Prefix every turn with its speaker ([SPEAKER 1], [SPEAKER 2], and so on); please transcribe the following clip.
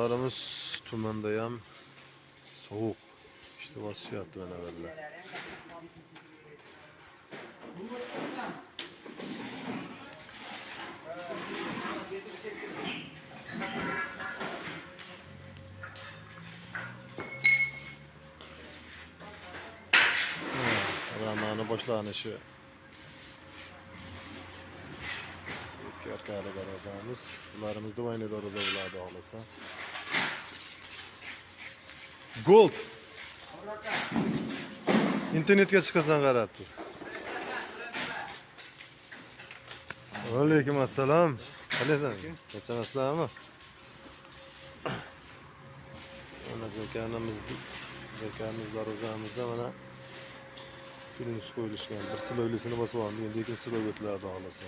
[SPEAKER 1] Bularimiz tumanda ham sovuq. İşte bosishyapti mana bular. Ramani boshlanishi. Ikki arkali darvozamiz. Bularimiz двойной darvoza bo'ladi xohlasa. Gold. Internetga chiqasan qarab tur. Alaykum assalom. Qalaysan? Qachonasizlarmi? Mana zakanimiz darvozamizda mana plyus qo'yilishgan. Bir silovlisini bosib oldi, endi ikkinchi silov o'tiladi xohlasa.